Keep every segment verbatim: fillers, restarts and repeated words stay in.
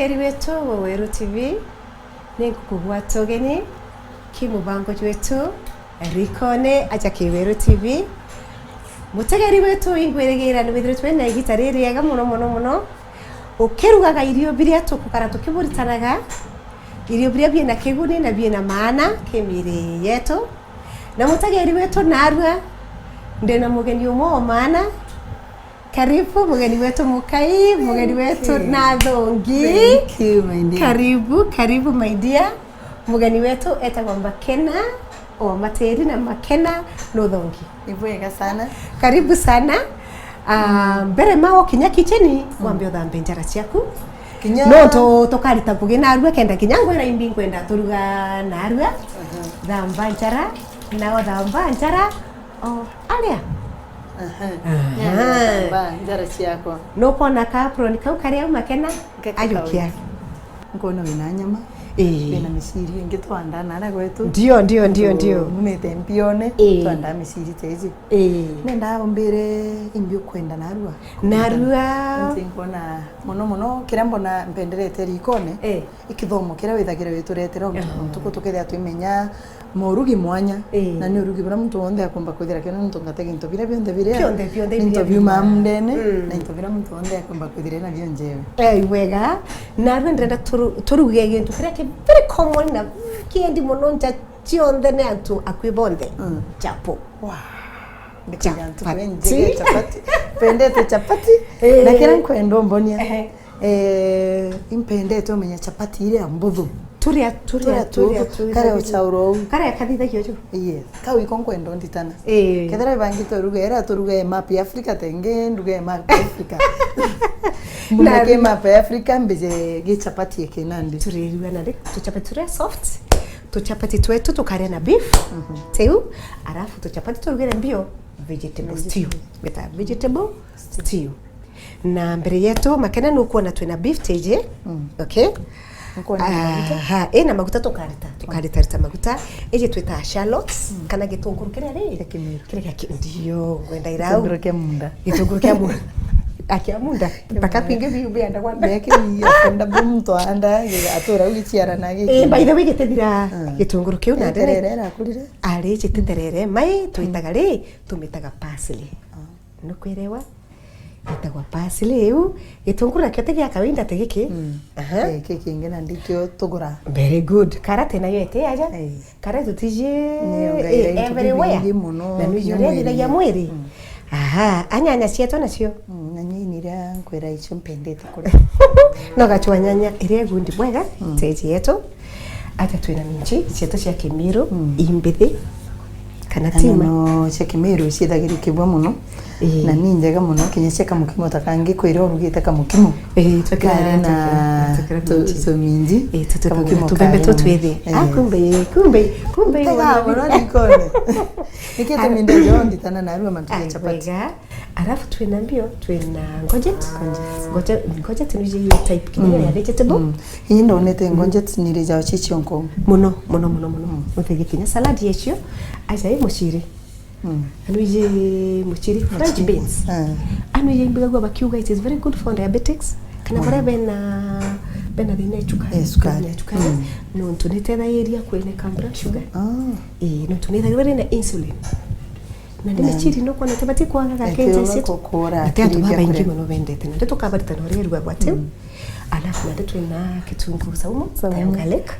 Eri wetu wa Weru T V, ni ngukugwata ugeni ki mubango jwetu Rikone aja ki Weru T V. Mutegeri wetu, ingwirigira ni withiritwe na igita ririega muno, muno, muno, ukirugaga irio biria tukukara tukiburitanaga, irio biria biina kiguni na biina maana ki miiri yetu. Na mutegeri wetu, narua ndina mugeni umwe wa maana. Karibu mugeni wetu mukai, mugeni wetu na thongi. Thank you, my dear. Karibu, karibu, my dear. Mugeni wetu etagwa Makena wa Matiri na Makena no thongi. Ni bwega sana. Karibu sana. Ah, mbere ma ukinya kicheni, wambe uthambe njara ciaku. Kinya no tu-, tukarita ngugi narua kenda kinya ngwira imbi nkwenda turuga narua. Thamba njara, na uthamba njara. Oh, aria? Aha. Aha. Nyanya thamba njara ciakwa. Nukwona ka apron kau kari au Makena? Ngeke ajukia kau. Nkona wina nyama. Ii. Wina miciri ingi twanda nara gwetu. Ndio, ndio, ndio, ndio. Numite mpione, ii, twanda miciri teji. Ii. Nenda umbire imbi ukwenda narua. Narua. Nti nkona muno muno kiria mbona mpenderete rikone. Ii. Ikithomo kiria withagira wituretera untu, aa, untuku tukethira twimenya maurugi mwanya, ii, na ni urugi buria muntu wonthe akumba kwithira kio, nontu ngate gintu biria bionthe biria kionthe, kionthe into biumaa mundene, mm, na into biria muntu wonthe akumba kwithira nabio njewe. Eh, wega. Narua ndirenda turu-, turuge gintu kiria ki very common na kiendi muno nja cionthe ni antu akui bonthe. Mm. Chapo. Wow. Chapati. Ndikuja antu kwenjege chapati. Pendete chapati. Eh. Na kiria nkwenda umbonia. Ehe. Eh, impendete umenya chapati iria mbuthu. Turia, turia, turia, turia, turia, turia, turia. Karia uchauro uu. Karia kathithagio ju. Yes. Kau iko nkwenda unditana. Eh. Kethira ibangite uruga, era turuga ya map ya Africa, tenge nduga ya map ya Africa. Mbumeke map ya Africa, mbije gi chapati eke nandi. Turirua nandi, tu chapati turia soft, tu chapati twetu tukaria na beef, mhm, tiu, arafu tu chapati turugire mbio, vegetable stew. Vegetable. Beta vegetable stew. Na mbere yetu, Makena, nukwona twina beef teje. Mm. Okay? Nkwona na maguta. Aha, ina maguta tukarita, tukarita, rita maguta. Iji twita shallots, mm, kana gitunguru kiria ri? Kia kimiru. Kiria kia ki-, ndio, ngwenda irau. Gitunguru kia munda. Gitunguru kia munda. Akia munda. Mpaka kwingi biu bienda kwanda. Beki affordable muntu anda, atura ugiciara na giki. Eh, by the way, gitithira, mm, gitunguru kiu na ndene. Terere irakurire. Ari, gititherere. Mai, twitaga ri, tumitaga parsley. Ah. Nukwirewa? Itagwa parsley iu. Gitunguru nakio ti gia kawaida, ti giki. Mm. Aha. Eh, ki kingi na ndikio tugura. Very good. Karati nayo iti aja. Eh. Karati tutiji, nio ngaira, eh, into everywhere. Bibingi muno, na nui kinya uria ithithagia mwiri. Mm. Aha, a nyanya cietu nacio. Mm, na nyanya iria nkwira icio mpendete kuria. No gachwa nyanya iria gundi bwega, mm, teji yetu. Aja twina minji cietu cia kimiru, mm, imbithi, kana tima. No cia kimiru ciithagirikibua muno. Ii. Na ni njega muno, kinya cia kamukimo ta kangi kwira urugite kamukimo. Ii, twikira, kari na twikira, twikira tu-, tuminji. Ii, tu-, tu-, kamukimo tubembe kari tu twithi. Ii. Ah, kumbe, kumbe, kumbe. Tega wana mono rikone. Niki tuminda jo nditana narua mantu ya chapati. Wega. Arafu twina mbio, twina ngojet. Ngojet. Ngojet, ngojet ni iji type kinya, mm, ya vegetable. Mm. Ii ndonete, mm, ngojet ni rijao chichio nko. Muno, muno, muno, muno. Mm. Uthige kinya salad yecio, aja i muciri. Mm. Anu iji muciri, French beans. Ah. Anu iji imbigagua bakiuga it is very good for diabetics. Kana, mm, baria bena, bena thina ya cukari. Eh, cukari. Ya cukari. Mm. Nontu nitethairia kweneka blood sugar. Ah. Ii, nontu nitethairia na insulin. Na ndi miciri nukwona tibati kwaga gakenja cietu. Ati antu babaingi muno bendete. Na ndi tukabaritana uria irugagwa atiu. Mm. Alafu na ndi twina kitunguu saumu, saumu, garlic.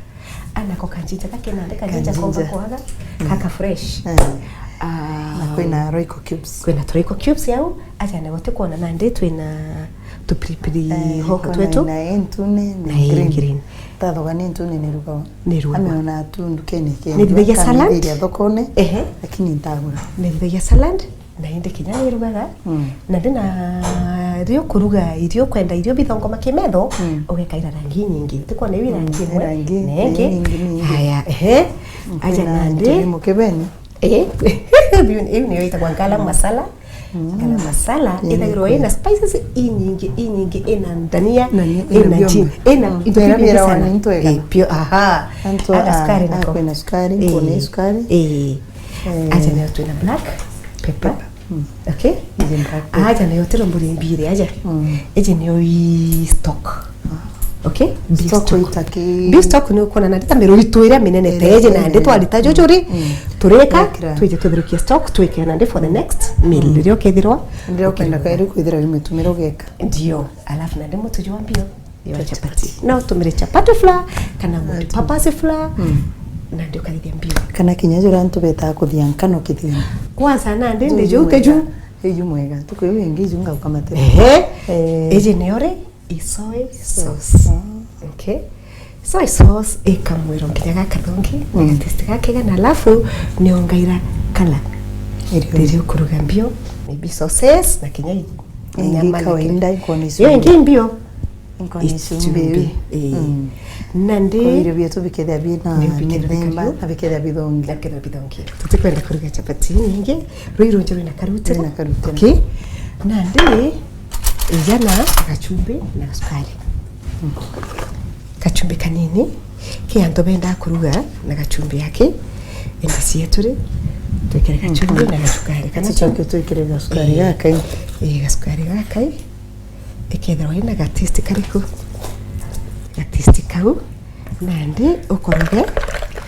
Anako kanjinja gake na ndi kanjinja komba kwaga, mm, kaka fresh. Mm. Ah, na kwina Royco cubes. Kwina Royco cubes yau, aja na gote kwona na ndi twina tupiripiri, eh, hoho twetu. Na intune, na green. Tathoga ni ntune ni rugao. Ni rugao. Ame ona tu ndukene ke. Ni rithagia salad? Thokone. Ehe. Lakini ntagura. Ni rithagia salad, na indi kinya ni rugaga. Mm. Na ndina rio kuruga irio, kwenda irio bithongoma kimetho, mm, ugekaira rangi nyingi. Tikona iu, mm, rangi imwe, rangi na ingi. Nyingi, nyingi. Haya, ehe. Mm, aja na ndi. Mukebeni. Eh, iu, iu niyo itagwa garam masala. Mm. Garam masala, ithagirwa ina spices inyingi, inyingi, ina ndania, ina jin, ina into bibi sana. Eh, pure, aha. Antu, ah, sukari nako. Kwina sukari, eh, nkone sukari. Eh. Eh. Aja nayo twina black pepper. Pepper. Mm. Okay? Iji black pepper. Aja nayo tiro mburi mbiri aja. Mm. Iji niyo i stock. Ah. Okay? Beef stock. Stock ita ki? Beef stock ni ukwona nandi ta miru itu iria minene ta iji, nandi twarita juju ri, turika, twije tuthirukie stock, twikire nandi for the next meal. Riria ukethirwa, riria ukwenda kairi kwithira wi mitumire ugeka. Ndio. Alafu nandi mutu jwa mbio jwa chapati. No utumire chapati flour, kana multipurpose flour, nandi ukarithia mbio. Kana kinya juria antu betaga kuthia nkano kithini. Kwanza nandi ndi juu te juu. Iju mwega. Tuku iu ingi iju ngaukamatira. Ehe. Eh. Iji niyo ri, i soy sauce. Okay. Soy sauce ikamwiro nginya gakathongi, na gataste gakega, na alafu niongaira color. Riria ukuruga mbio, maybe sauces, na kinya i-, nyama na kawaida, kinya. Iyo ingi mbio. Nkona ichumbi. Ichumbi, ii. Mm. Nandi kwa irio bietu bikethia bina mithemba na bikethia bithongi. Na bikethia bithongi. Tutikwenda kuruga chapati nyingi, rui runje rwina karutira. Rwina karutira. Okay. Nandi ijana gachumbi na gasukari. Mm. Gachumbi kanini, ki antu bendaa kuruga na gachumbi aki, indi cietu ri, twikire gachumbi na gasukari. Kana tucoke twikire gasukari gakai. Ii, gasukari gakai. Ikethirwa ina gataste kariku? Gataste kau, nandi ukoroge.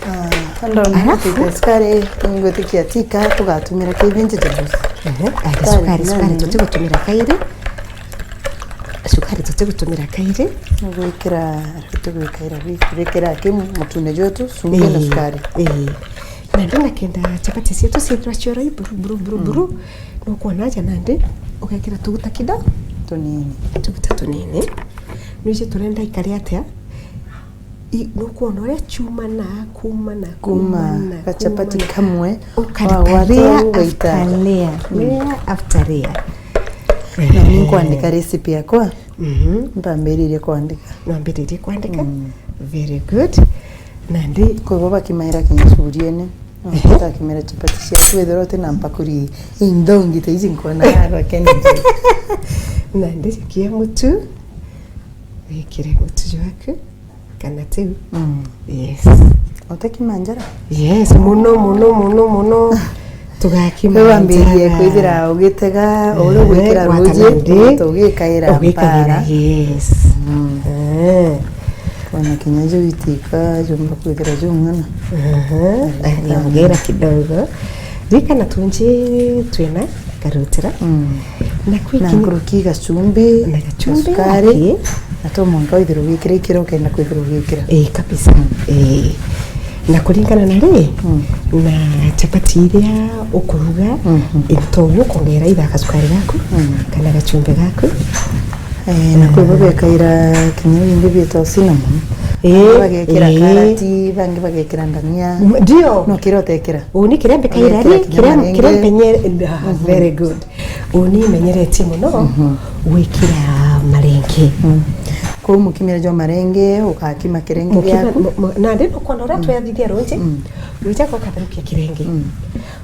Ah, ndona. Alafu sukari, ngwitikia tika, tugatumira ki vegetables. Ehe, ari sukari, sukari tutigutumira kairi. Sukari tutigutumira kairi. Gwikira, tutiguikaira, gwikira ki mutune jwetu, chumbi na sukari. Ii. Nandi nakenda chapati cietu ciithirwa cioroi buru, buru, buru, buru. Nukwona aja nandi, ugekira tuguta kidogo. Tunini. Tuguta tunini. Nwiji turenda ikare atia? I-, nukwona uria ciumana, kumana, kumana, gachapati kumana. Kamwe, ukarita wagwata layer after layer, layer after layer. Na ni nkwandika recipe yakwa. Mhm. Mpambiririe kwandika. Nwambiririe kwandika? Mm. Very good. Nandi. Koguo bakimaira kinya curiene. Ehe. Utakimera chapati ciaku wethirwa uti na mpakuri inthongi ta iji nkwona hara Kennedy. Nandi jukia mutu, wikire mutu jwaku, kana tiu. Mm. Yes. Utakima njara? Yes, muno, muno, muno, muno. Tugakima njara. Kwi wambirie kwithira ugitega, uria ugwikira ruji, ugikaira mpara. Yes. Mm. Eh. Ona kinya juu itika jumba kwithira jung'ana. Aha, niongera kidogo. Rikana tunji twina karutira. Mm. Na kwi na kinya nkuruki gachumbi, na gachumbi, sukari, na to mwanka withirwe ugikira ikira ukenda kwithirwa ugikira. Eh, kabisa. Eh. Na kuringana na ri, mm, na chapati iria ukuruga, mhm, into ukwongera either gasukari gaku, mm, kana gachumbi gaku. Eh, na kwi bo bekaira kinya bingi bietagwa cinnamon. Eh, bagekira, eh, karati, bangi bagekira ndania. M-, ndio. No kiria utekira. Uni kiria mbikaira ri, kiria, kiria mpenye-, ah, mhm, very good. Uni menyeretie muno, mhm, gwikira marenge. Mm. Kuu mukimira jwa marenge, ugakima kirenge giaku. Mukima, mu-, mu-, nandi nukwona uria, mm, tweathithia runji, mm, wija ukatherukia kirenge. Mm.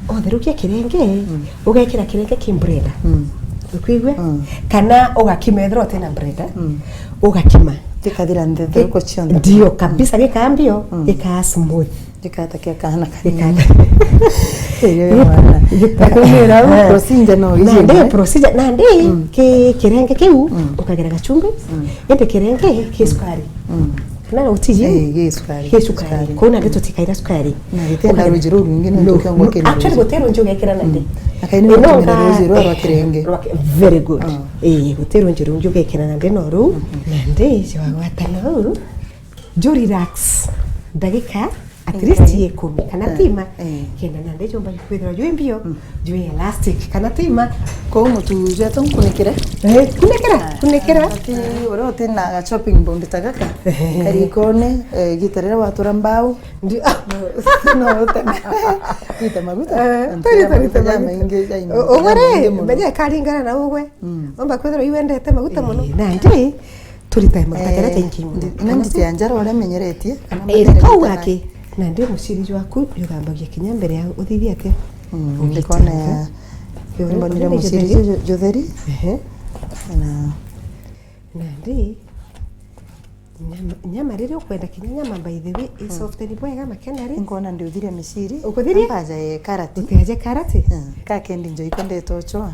Utherukia kirenge, mm, ugekira kirenge ki blender. Mm. Ukwigua? Mm. Kana ugakima ethirwa utina blender, mm, ugakima. Gikathira nthetheruko cionthe. Ndio kabisa, gikaa mbio, mm, gikaa smooth. Gikata kia kaana kanini. Gikata. Iyo ya mwana. Gikata. Kumira au, ah, procedure no iji. Na ndio procedure, na ndio, mm, ki-, kirenge kiu, mm, ukagira gachumbi, mm, indi kirenge ki sukari. Mm. Kana utiji? Eh, gi sukari. Gi sukari. Sukari. Kuu nandi tutikaira sukari. Na gitenda ruji rurwingi nontu kiongo kina ruji. Actually, guti runji ugekira nandi. Mm. Akaini no gutumira ruji rwa, rwa kirenge. Rwa ki-, very good. Ah. Eh, guti runji rungi ugekira nandi no ruu. Mhm. Nandi, jwagwata no ruu. Ju relax ndagika at least, eh, ikumi kana, eh, tima, eh, kenda nandi jumba kwithirwa jwi mbio, mm, jwi elastic kana tima. Kou mutu jwetu nkunikire? Eh, kunikira, ah, kunikira. Ati uria uti na ga chopping board ta gaka, ehe, karikone, eh, igita riria watura mbau, ndi-, no, no uteme. Wite maguta. Eh, na tari, tari, maguta tari. Maingi, maingi, o-, ugwe ri, maingi muno. Menye karingana na ugwe. Mm. Omba kwithirwa iwendete maguta muno. Eh, nandi, turitae maguta jaria jaingi muno. Ndi-, na nditi ya njara uria menyeretie, kana, eh, menyeretie kau gaki. Na ndi muciri jwaku, jugambagia kinya mbere ya uthithia atia? Mm, ndikona ya, mbonire muciri ju-, jutheri. Ehe. Na, na ndi, nyama, nyama riria ukwenda kinya nyama, by the way, i, mm, soft ni bwega makena ri. Nkona ndi uthire miciri. Ukuthiria? Mbaja ye karati. Utiaje karati? Mm, ka kendi njo ikwendete uchoa.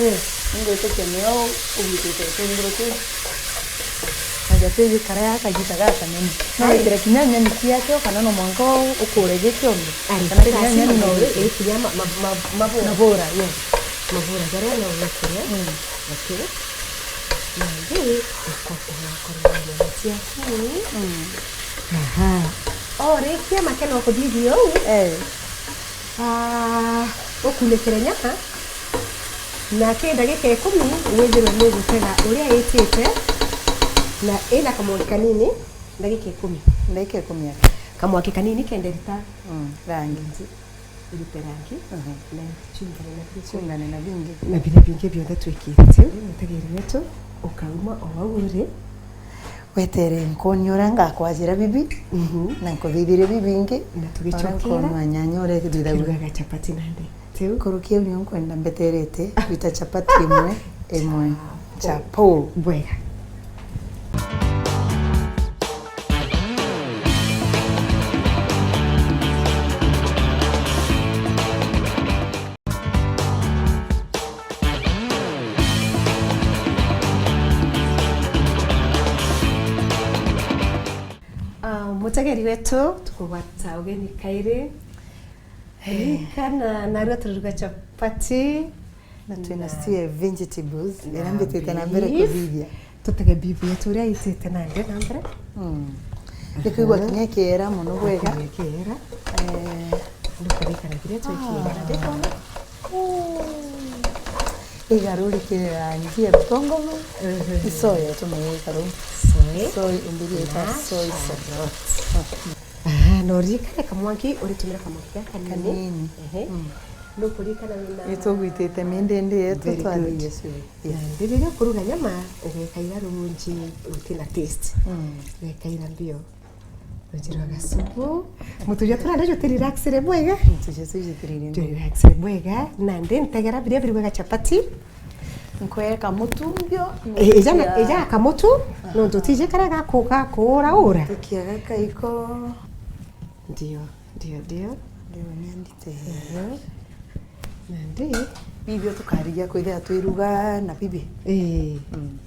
Eh. Ningwitikia nio ugitite gitunguru kiu. Na jatiji karia kagita gakanene. No wikire kinya nyeni ciakio kana no mwanka ukure gi kionthe. Ari, kana kinya nyeni no wikire. Kinya ma-, ma-, ma-, mabura. Mabura, yes. Mabura jaria no wikire. Mm. Okay. Nandi uko-, ugakorwo na nyama ciaku. Mm. Aha. Orikia make no kuthithia uu. Eh. Ah, ukunikire nyama. Na ki ndagika ikumi withirwe ni gutega uria itite na ina kamwaki kanini, ndagika ikumi. Ndagika ikumi aka. Kamwaki kanini kenda rita. Mm, rangi. Irute rangi. Mhm. Na chungane na bingi. Chungane na bingi. Na biria bingi bionthe twikite. Riu mutegeri wetu ukauma o au uri. Wetere nkonie uria ngakwajira bibi, mhm, na nkuthithirie bibingi. Na tugicokera, uria nkonwa nyanya uria ithithagua. Tukirugaga chapati nandi. Tiu? Nkuruki au nio nkwenda mbeterete gwita chapati imwe, imwe. Chapo. Chapo. Bwega. Ah, mutegeri wetu, tukugwata ugeni kairi. Eh. Kana narua turiruga chapati. Na twina stew ya vegetables, na iria mbitite na mbere beef. Kuthithia. Tutege beef yetu iria itite na nde na mbere. Mm. Ndikuigua kinya ikiera mono bwega. Kinya ikiera. Eh. Ndukurikana kiria tu ikiera. Ah. Ndikona. Ooh. Igarurikire rangi ya rutongomo. Mhm. Isoya tumwika ru. Soy. Soy, umbiri ita soy sauce. Aha, no rikare kamwanki, uritumira kamwanki gaka kanini. Kanini. Ehe. Mm. Ndukurikana wina. Itugwitite mindindi yetu. Very good. Yes, yes. Na ndi riria ukuruga nyama, ugekaira runji rutina taste. Mm. Ugekaira mbio. Runji rwa gasupu. Muturia turenda juti relaxire bwega. Muturia tujutirire. Ju relaxire bwega. Nandi ntegera biria biri bwega chapati. Nkweka mutu mbio. Eh, ija na, ija kamutu, nontu tiji karia gaku-, gakuura ura. Tukia gakaiko. Ndio, ndio, ndio. Ndio, niandite. Mhm. Nandi? Bibio tukarigia kwithira twiruga na bibi. Ii. Mm.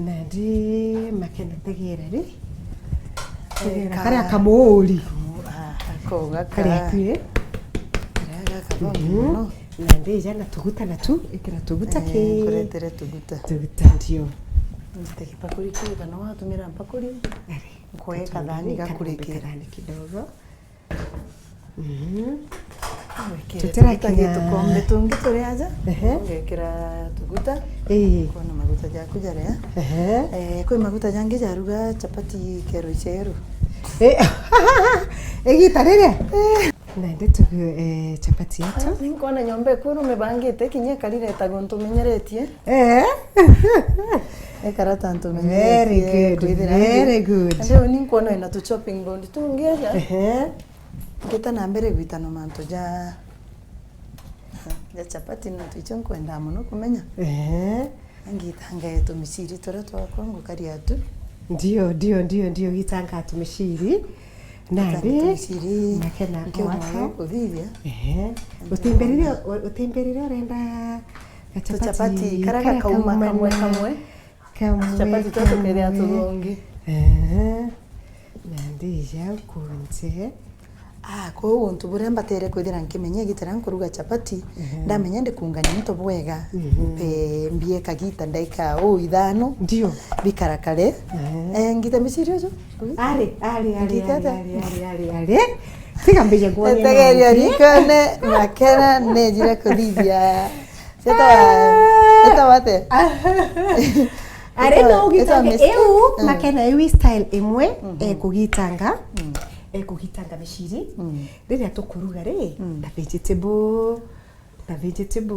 Nandi makena tegera ri? Tegera ka-, karia kamuuri. Kamu-, ah, ako gaka. Karia akui. Karia gaka bongi mono. Nandi ija na tuguta natu, ikira tuguta ki? Nkuretere tuguta. Tuguta, ndio. Nte gipakuri kiu, kana watumira mpakuri? Ari. Nkuwe kathani gakuriki. Kathani kidogo. Mhm. Wikire tuguta gi tukombe tungi turi aja. Ehe. Ugekira tuguta. Ii. Kwona maguta jaku jaria. Ehe. Eh, kwi maguta jangi jaruga chapati kero iceru. Eh. Igita riria? Eh. Nende tugue, eh, chapati yetu. Ninkona nyomba ekuru mibangite kinya ikarire ta guntu menyeretie. Eh. Ekara ta ntu menyeretie. Very good, very good. Ndio ninkona ina tu chopping board tungi aja. Ehe. Ngita na mbere gwitana mantu ja, ja chapati, nontu icio nkwenda mono kumenya. Ehe. Ngitanga tumiciri turia twakwa ngukaria tu. Ndio, ndio, ndio, ndio, gitanga tumiciri. Nandi, tumiciri, makena nkiuma gwaka. Kuthithia. Ehe. Utimberire, utimberire urenda gachapati karia gakauma kamwe kamwe. Kamwe, chapati twa tukeria tuthongi. Ehe. Na ndija kunje. Ah, kwou untu buria mbatere kwithira nkimenya igita riria nkuruga chapati, ehe, ndamenya ndikungania into bwega. Mhm. Mbe mbie kagita ndaika uu ithano. Ndio. Bikarakare. Ehe. Eh, ngita miciri uju. Ari, ari, ari, ari, ari, ari, ari. Tiga mbije kuonia. Etegeria rikone, makena, nejire kuthithia. Cietagwa, cietagwa atia? Ari no ugitanga iu, mm, makena iu i style imwe, mhm, ekugitanga, mm, ekugitanga miciri. Mm. Riria tukuruga ri, mm, ta vegetable, ta vegetable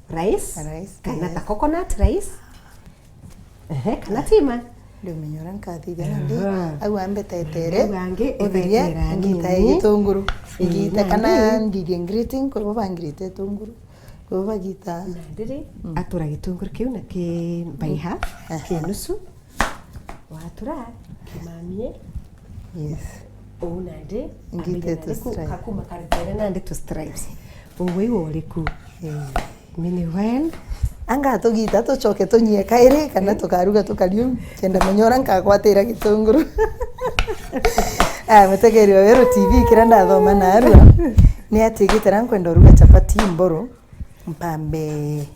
rice, rice, kana ta, yes, coconut rice. Ehe, kana tima. Ndimenya uria nkathithia nandi. Aha. Au ambe tetere, au angi uthirie, etetere ngita anini. Gitunguru. Ii, ngita nandi. Kana ndithie grating, kwi bo bangirite gitunguru. Kwi bo bagita. Nandi ri, mm, atura gitunguru kiu na ki by half, aha, ki nusu. Watura, kimamie. Yes. Uu nandi, ngite ambire tu nandi ku-, stripes. Kakuma karetere nandi tu stripes. Uu iwe uriku? Eh. Meanwhile, anga tugita tucoke tunyie kairi, kana, eh, tukaruga tukariu, kenda menya uria nkagwatira gitunguru. Ah, mutegeri wa Weru T V, kiria ndathoma narua, ni ati gitera nkwenda uruga chapati mburu, mpambe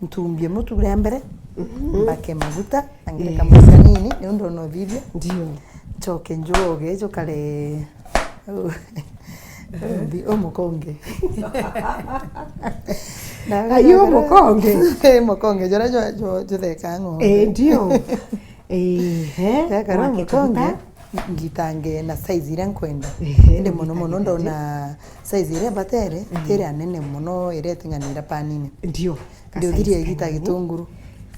ntumbie mutu ria mbere, mhm, mbake maguta, angire, eh, kamwe kanini, niundu no thithia. Ndio. Ncoke njuoge, njukare. Mbi-, umukonge. Ayo, umukonge. Eh, mukonge, jura jo, jo, jutheka ng'ombe. Eh, ndio. Eh, he, yakara wake mukonge, kaguta. Ngitange na size iria nkwenda. Ehe, indi muno muno ndona size iria batere, mm, tiri anene muno, iria iting'anira panini. Ndio. Ndiuthirie igita gitunguru.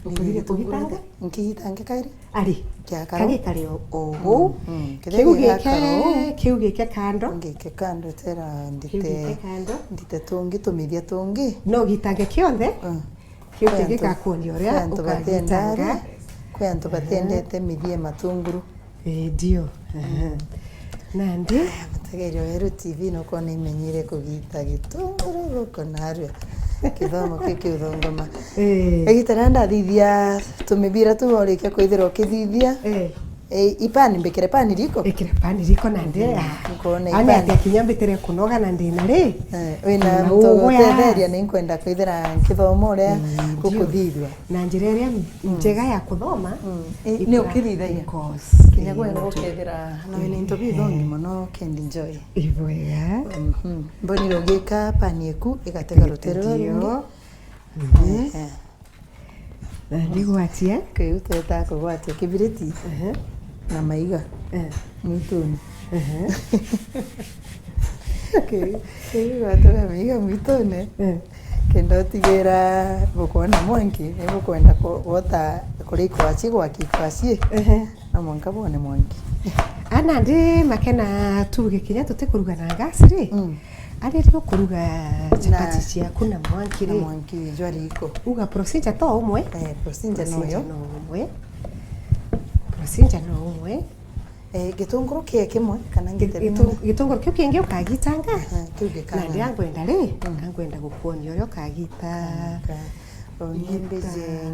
Ukuthirie gitunguru kugitanga? Nkigitange kairi. Ari. Kia karo. Kagi kari o, o, mm, uu. Mm. Kiu gike, kiu gike kando. Ngike kando tera. Kiu gike kando. Ndite tungi, tumithia tungi. No gitange kionthe. Mm. Kiu kingi gakuonia uria ukagitanga. Kwi antu batendete mithia matunguru. Ii, ndio. Aha. Nandi? Aya, mutegeria Weru T V nukwona imenyire kugita gitunguru guku narua. Kithomo ki kiuthongoma. Ii. Igita riria ndathithia tumibira tu warikia kwithira ukithithia. Ii. E, ipani, mbikire pani riko? Ikire pani riko nandi, mm, ah, nkone ani ipani. Ati akinya mbitire kunoga na ndina ri? Eh, wina na muntu utetheria, ni nkwenda kwithira nkithoma uria, mm, ndio, gukuthithua. Na njira iria, mm, njega ya kuthoma, mm, i-, ni ukithithagia. Kinya gwega ukethira na wina into bithongi, eh, muno, ukendi enjoy. Ibwega. Mhm. Mbonire ugika pani eku igatega rutere rwa rungi. Ndio. Mhm. Eh, eh. Na ndigwatia. Kiu twetaga kugwatia kibiriti, ehe, na maiga, eh, mwituni. Ehe. Kiu, kiu gwatega maiga mwituni. Eh. Kenda utigira bukwona mwanki, ni bukwenda ku-, gwota kuri ikwaci gwaki ikwaci. Ehe. No mwanka bwone mwanki. Ana ndi makena tuge kinya tutikuruga na gas ri? Mm. Ari rio kuruga chapati, na, ciaku na mwanki ri? Na mwanki jwa riko. Uga procedure to umwe? Eh, procedure no yo. Procedure no umwe. Procedure no umwe. Eh, gitunguru kie kimwe kana ngite bimwe? Gitu-, gitunguru kiu kingi ukagitanga? Aha, kiu gikanga. Na ndia ngwenda ri, mm, ngwenda gukuonia uria ukagita. Kanga. Ngita.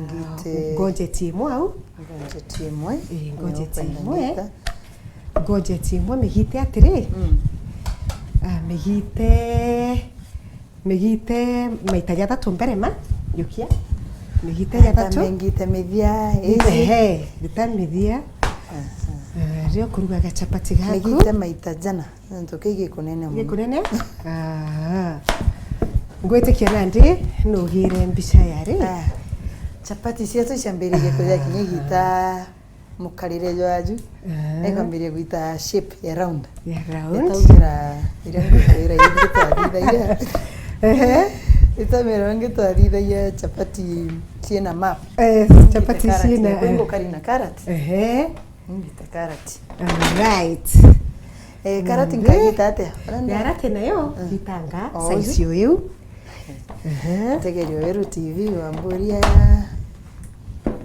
Ngite ngojeti imwe au. Ngojeti imwe. Eh, ngojeti imwe. Ngojeti imwe migite atiri. Mm. Ah, migite, migite maita jathatu mbere ma, jukia. Migite jathatu. Migite mithia, ii. Ehe, rita mithia. Aha. Ah, rio kuruga gachapati gaku. Migite maita jana. Nontu kii gikunene mono. Gikunene? Ah. Ngwitikia nandi nugire mbica yari. Ah. Chapati cietu ciambiririe kuja kinya igita mukarire jwaju. Ah. Ikambiria gwita shape ya round. Ya round. Itaumira iria ngwira ingi twathithagia. Ehe. Itaumira ingi twathithagia chapati ciina map. Eh, chapati ciina, eh. Ngukari na karati. Ehe. Ngita karati. Alright. Eh, karati nkagita atia? Karati nayo, mm, ngitanga size o iu. Ehe. Tegerio Weru T V wamburia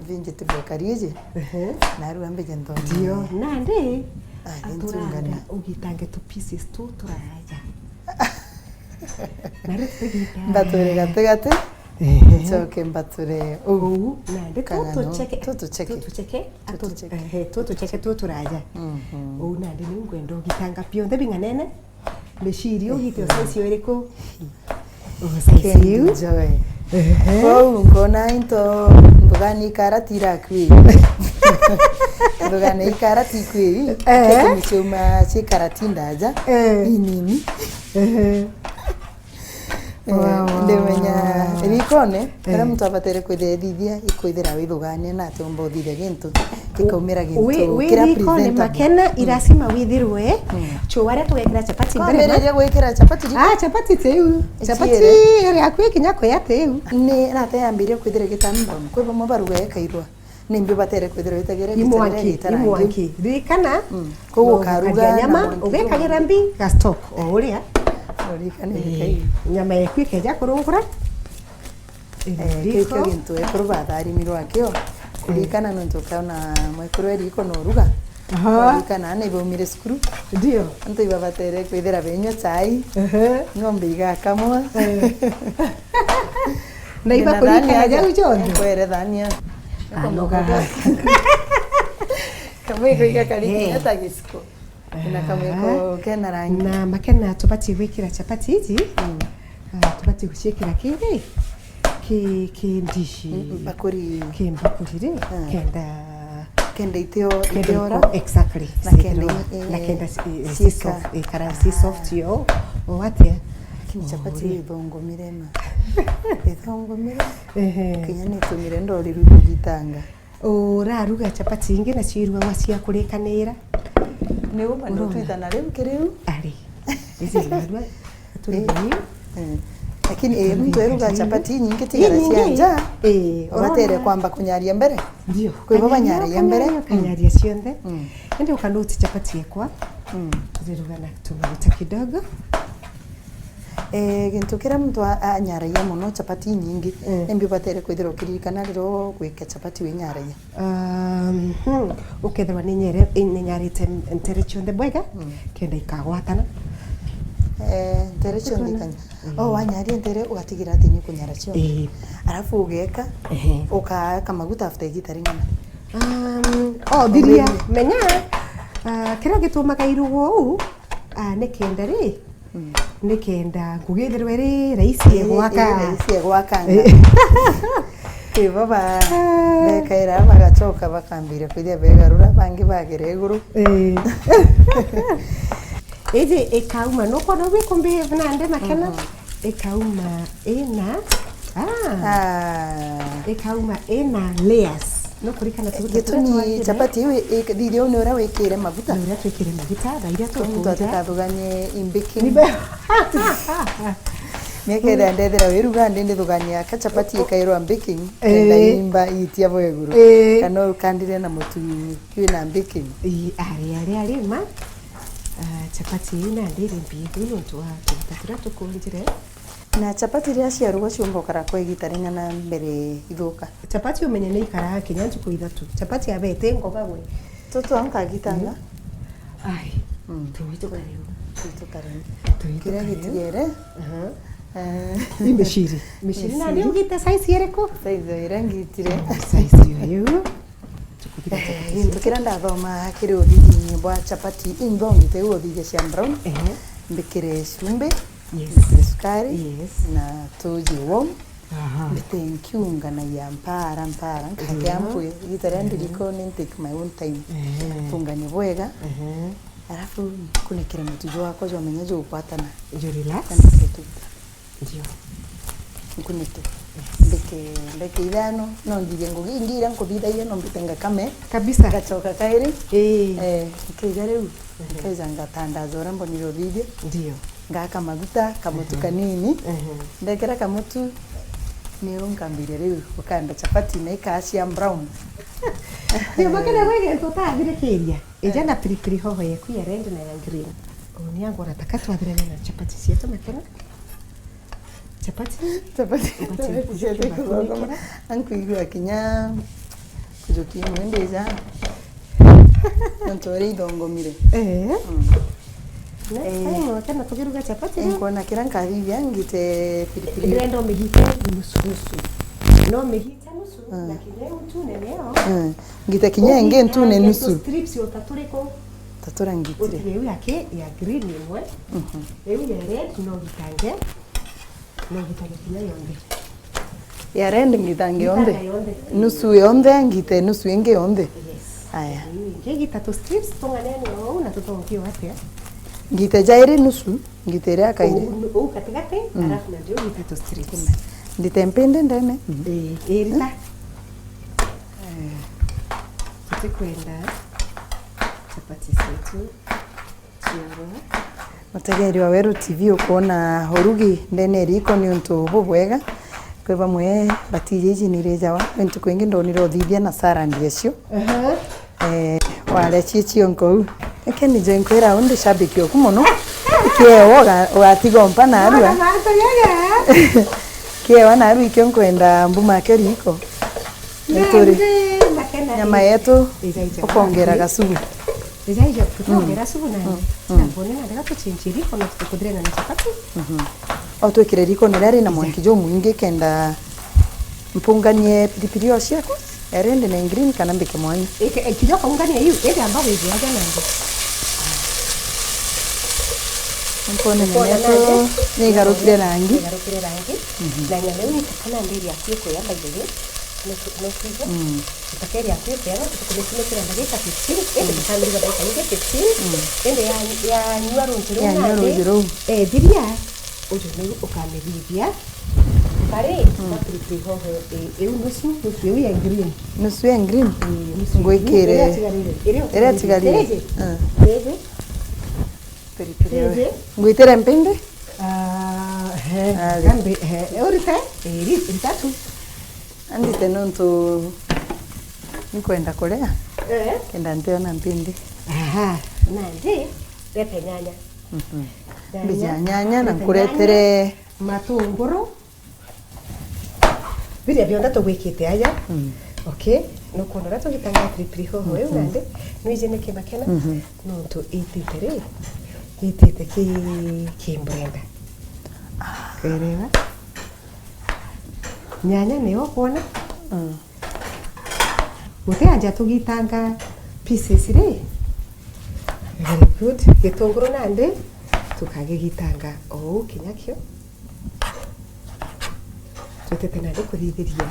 vegetable karieje? Ehe. Narua mbije nthoni. Ndio. Nandi, ah, aturanga, ntunganire. Ugitange tu pieces tu turaja. Na riu tugita. Mbature gatigati. Ehe. Ncoke mbature uu. Uu, nandi tutucheke. Tutucheke. Tutucheke. Tutucheke. Ehe, tutucheke tuturaja. Mhm. Uu nandi ni ngwenda ugitanga bionthe bing'anene. Miciri ugite o size iriku? O size iu. Enjoy. Ehe. Kwou nkona into nthugani ikarati irakui. Nthugani ikarati ikui. Eh. Kumi ciuma ci karati ndaja. Eh. Inini. Ehe. Eh, wow, wow, ndimenya wow, wow, rikone, eh, karia muntu abatere kwithira ethithia, ikwithira withugania na ati umba uthithia gintu, gikaumira gintu wi-, wi-, kiria rikone presentable. Makena, mm, irasima withirwe, mm, chuu aria tugekira chapati mbere. Kwambiriria gwikira chapati riko? Ah, chapati tiu. Chapati iri akui kinya kuya tiu. Ni nate yambirie kwithira gitambon. Kwi bamwe baruga ikairwa. Nimbi ubatere kwithirwa witegeretie i mwanki, i mwanki. Ririkana, mm, kou no ukaruga ukaruga nyama, na mwanki ugekagira mbi, ga stock o uria. Ririkana, eh, nyama yeku ikeja kurungura, eh, kiu kio gintu ekuru batharimirwe akio. Eh. Ririkana nontu ukaona mwekuru eriko no uruga. Aha. Ririkana ana ibaumire cukuru. Ndio. Antu ibabatere kwithira benywa chai. Ehe. Ng'ombe igakamwa. Eh. Na ibakurikana jau jonthe. Kwere thania. Anoga. Kamwe iko iga kari, eh, kinya ta giciko. Na kamwe ko kena rangi. Na makena tubati gwikira chapati iji. Mm. Ah, tubati guciikira kiri ki, ki ndishi. Mm, mbakuri. Ki mbakuri ri. Ah. Kenda kenda itio, kenda itiora. Iko, exactly. Na kenda, eh, na kenda, eh, ciika. Soft, eh, kara ci soft yo. O atia? Lakini chapati ithongomire ma. Ithongomire. Ehe. Kinya nitumire ndoriru kugitanga. Uraruga chapati ingi nacio irugagwa cia kurikanira. Ni uma ni utwitana riu kiriu. Ari. Ici irarua. Turi eh, eh. Lakini, eh, muntu eruga chapati nyingi tigara cia nja. Eh, ubatere kwamba kunyaria mbere. Ndio. Kwi bo banyaragia mbere. Kanyaria, mm, kanyaria cionthe. Mm. Indi ukanuti chapati ekwa. Mm. Ziruga na tumaguta kidogo. Eh, gintu kiria muntu a-, anyaragia mono chapati nyingi, mm, nimbi ubatere kwithirwa ukiririkana riria ugwika chapati winyaragia? Um, hmm, ukethirwa ni nyere-, ni nyarite ntere cionthe bwega, mm, kenda ikagwatana. Eh, ntere cionthe ikanya-, mm, oh, wanyaria ntere ugatigira ati ni kunyara cionthe. Eh. Arafu ugeka, ehe, ukaaka maguta after igita ring'ana. Um, oh, thiria, menya, ah, kiria gitumaga irugwa uu, ah, ni kenda ri, ni kenda ngugi ithirwe iri raisi ya gwakanga. Raisi ya gwakanga. Eh. Ti bo ba-, bekaira bagacoka bakambiria kwithia begarura, bangi bagera iguru. Eh. Iji ikauma, nukwona ugu ikumbi nandi makena? Mhm. Ikauma ina, ah, ah, ikauma ina layers. No kurikana tu-, gitumi chapati iu i-, thithia uu ni uria wikire maguta. Ni uria twikire maguta, na iria tukunja. Muntu atikathuganie in baking. Ni be- Miaka ithia ndethira wiruga ndi ndithugania ka chapati ikairwa baking, eh, kenda imba itia bo iguru. Eh. Kana ukandire na mutu wina baking. Ii, ari, ari, ari ma. Ah, chapati ii nandi iri mbii buu nontu wa tuguta turia tukunjire. Na chapati riria ciarugwa ciumba ukara kwa igita ring'ana mbere ithuka? Chapati umenye ni ikaraga kinya ntuku ithatu. Chapati yaba iti ngoga gwe. Tutu au nkagitanga? Mm. Ai, mm, tuitu kariu. Tuitu kariu. Tuitu kariu. Kiria gitigere? Aha. Eh. Ni miciri. Miciri. Miciri. Nandi ugite size iriku? Size iria ngitire. Size iyo. Eh, gintu kiria ndathoma kiri uthithiini bwa chapati, inthongite iu uthithia cia brown, ehe, mbikire cumbi, yes, mbikire sukari, yes, na tuji warm. Aha. Mbite nkiunganagia mpara, mpara, nkagea, yeah, mpwi. Igita riria, ehe, ndiriko ni take my own time. Ehe. Tunganie bwega. Ehe. Arafu nkunikire mutu jwakwa jwa menya jugukwatana. Ju relax. Kana tuguta. Ndio. Nkunike. Yes. Mbike ndagika ithano, no nthithie ngugi ingi iria nkuthithagia, no mbite ngakame. Kabisa. Ngacoka kairi. Ii. Eh, nkeja riu, mhm, nkeja ngatandaza uria mbonire uthithia. Ndio. Ngaka maguta, kamutu, mhm, kanini. Mhm. Ndekira kamutu, niu nkambiria riu gukanda chapati na ikaa cia brown. Ndio, makena gwe gintu utathirikiria. Ija, eh, na pilipili hoho yeku ya red na ya green. Uni angora taka twathirania na chapati cietu makena. Chapati. Chapati. Chapati, chapati ciaku ciaku kuthondekera. Ankuigua kinya kujukia imwe ndija. Nontu uria ithongomire. Eh. Mm. Next, eh, time wakena tukiruga chapati riu. Nkwona kiria nkathithia ngite pilipili. Ndirenda umigite nusu nusu. No umigite nusu, mm, na kinya iu tu nene yo. Mm. Ngite kinya ingi ntune nusu. Strips o ta turiku. Ta turia ngitire. Utige iu ya ki-, ya green imwe. Mhm. Iu ya red no gitange. No gitange kinya yonthe. Ya red ngitange yonthe? Ngitanga yonthe. Nusu yonthe, ngite nusu ingi yonthe? Yes. Aya. Iu ingi gita tu strips tunganene ou na tutongi o atia? Ngite jairi nusu, ngite iria kairi. Ou, ou katigati, mm, arafu na ndio gita tu strips. Ndite mpindi ndene? Ii, ii, rita. Eh. Tutikwenda chapati cietu. Mutegeri wa Weru T V ukwona urugi ndene ya riiko ni untu bubwega. Kwi bamwe batiji iji ni irijawa, kwi ntuku ingi ndonire uthithia na Sarah Ndiecio. Aha. Eh, waria cio cio nkou. Eke nije nkwira u ndi shabiki oku mono. Kiewa uga-, ugatiga umpa narua. Kiewa narua ikio nkwenda mbumake riiko. Nituri. Nyama yetu ukongera gasubu. Ija ijo, tutongera subu nani? Mm, mm. Na mbone na ndega tuchinchie riko na tukuthire na chapati. Mhm. O twikire riko ni rari na mwanki jumwingi kenda mpunganie pilipili o ciakwa, ya red na green kana mbike mwanya. Ike, e, kijo kaungania iu, ende amba wige aja na ndo. Nkone nyama yetu ni igarukire rangi. Igarukire rangi. Mhm. Na nyama iu ikana ndiri ya kuya, by the way. Nusu, nusu ijo. Mm. Utakeri akuikena, tukumikunukira ndagika fifteen, indi, mm, tukamiriga ndagika ingi fifteen, mm, indi ya, yanyua runji ruu. Yanyua nandi, runji ruu. Eh, thiria, uju niu ukamithithia. Bari, mm, na pilipili hoho, eh, iu nusu, nusu iu ya green. Nusu ya green? Eh, nusu. Ngwikire iria itigarire. Iria itigarire. Iji. Mm. Iji. Pilipili hoho. Iji. Ngwitire mpindi? Ah, he. Ari. Kambi, he. Urite? Eh, ri-, ritatu. Andite nontu nkwenda kuria. Eh. Kenda ntiona mpindi. Aha, nandi, rete nyanya. Mhm. Nyanya. Mbija nyanya na rete nkuretere nyanya, matunguru. Biria bionthe tugwikite aja. Mm. Okay. Nukwona uria tugitanga pilipili hoho iu, mhm, nandi, nwiji niki makena? Mhm. Nontu itite ri, itite ki, ki blender. Ah. Kwerera? Nyanya niyo ukwona? Mm. Guti aja tugitanga pieces ri? Very good. Gitunguru nandi tukagigitanga o uu kinya kio. Twitite nandi kuthithiria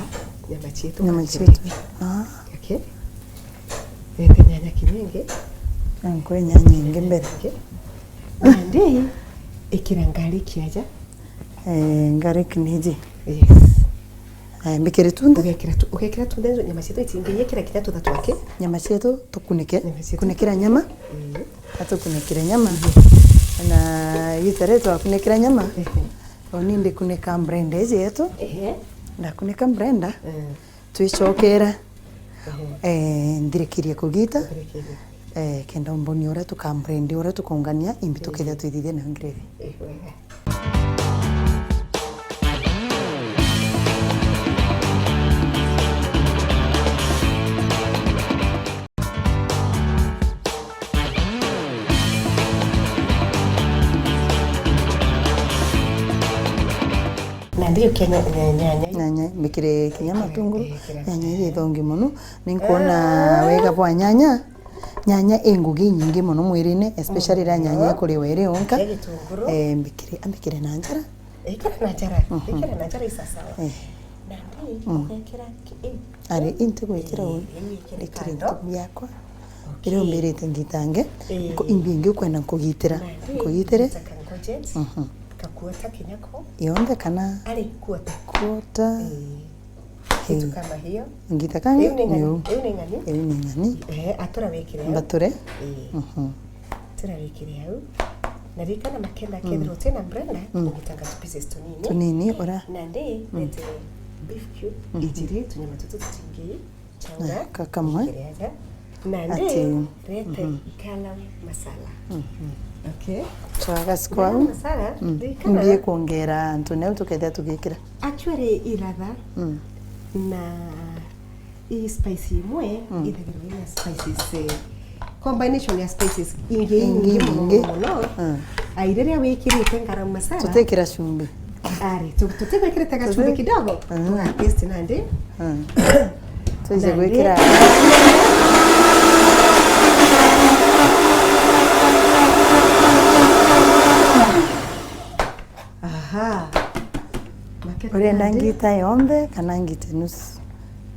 nyama cietu. Nyama cietu. Ah. Okay. Rete nyanya kinya ingi. Na nkwe nyanya ingi mbere. Okay. Nandi ikira garlic aja. Eh, garlic ni iji. Yes. Aya, mbikire tunthe. Ugekira tu-, ugekira tunthe, nyama cietu itingi, ikira kinya tutha twake. Nyama cietu tukunike. Nyama cietu. Kunikira nyama. Mm. Atukunikire nyama. Mm. Na gita ri twakunikira nyama. Ehe. Oni ndikunika blender iji yetu. Ehe. Ndakunika blender. Mm. Twicokera. Ehe. Eh, nthirikirie kugita. Nthirikirie. Eh, kenda umbonia uria tuka blend, uria tukaungania, imbi tukethira twithithia nayo gravy. Eh, wega. Nandi ukia nya-, nya-, nyanya. Nyanya, mbikire kinya matunguru. Eh, kira nyanya ii ithongi mono. Ninkwona wega bwa nyanya. Nyanya i ngugi inyingi mono mwirine, especially riria nyanya ikuriwa iri yonka. Kia gitunguru. Eh, mbikire, ambikire na njara. Ikira na njara, mhm, ikira na njara isasawa. Eh. Nandi, mm, ugekira ki-, i-, ari, i ntigwikira uu. Ii, ikire ikire kando. Ntu biakwa. Okay. Iria umbirite ngitange, eh, ko-, imbi ingi ukwenda nkugitira. Nandi, nkugitire. Ngita ka ngojet, mhm, kakuota kinya ko. Yonthe kana? Ari, kuota. Kuota. Eh. Kitu kama hiyo. Ngita kangi? Iu ni ng'ani. Niu. Iu ni ng'ani. Iu ni ng'ani. Eh, atura wikire au. Mbature. Eh. Mhm. Atura wikire au. Na ririkana makenda, mm, kethirwa utina blender, mm, ugitanga tu pieces tunini. Tunini, ora. Nandi, mm, rete beef cube, mhm, ijiri, tunyama tutu tutingi. Chaura. Aya, ka kamwe. Wikire aja. Nandi, ati, rete, mhm, garam masala. Mhm. Okay. Twagasi kwau. Garam masala, mm, ririkana. Mbie kwongera antu neu tukethira tugikira. Actually, i ladha, mm, na i spice imwe, mm, ithagirwa ina spices, eh, combination ya spices ingi, ingi, ingi, muno, ingi, muno, muno. Mm. Ai, riria wikirite garam masala, tutikira chumbi. Ari, tu-, tutigwikirite gachumbi kidogo? Mm. Tuga taste nandi. Mm. Tuweze gwikira. Aha. Makete. Urenda nandi ngita yonthe kana ngite nusu?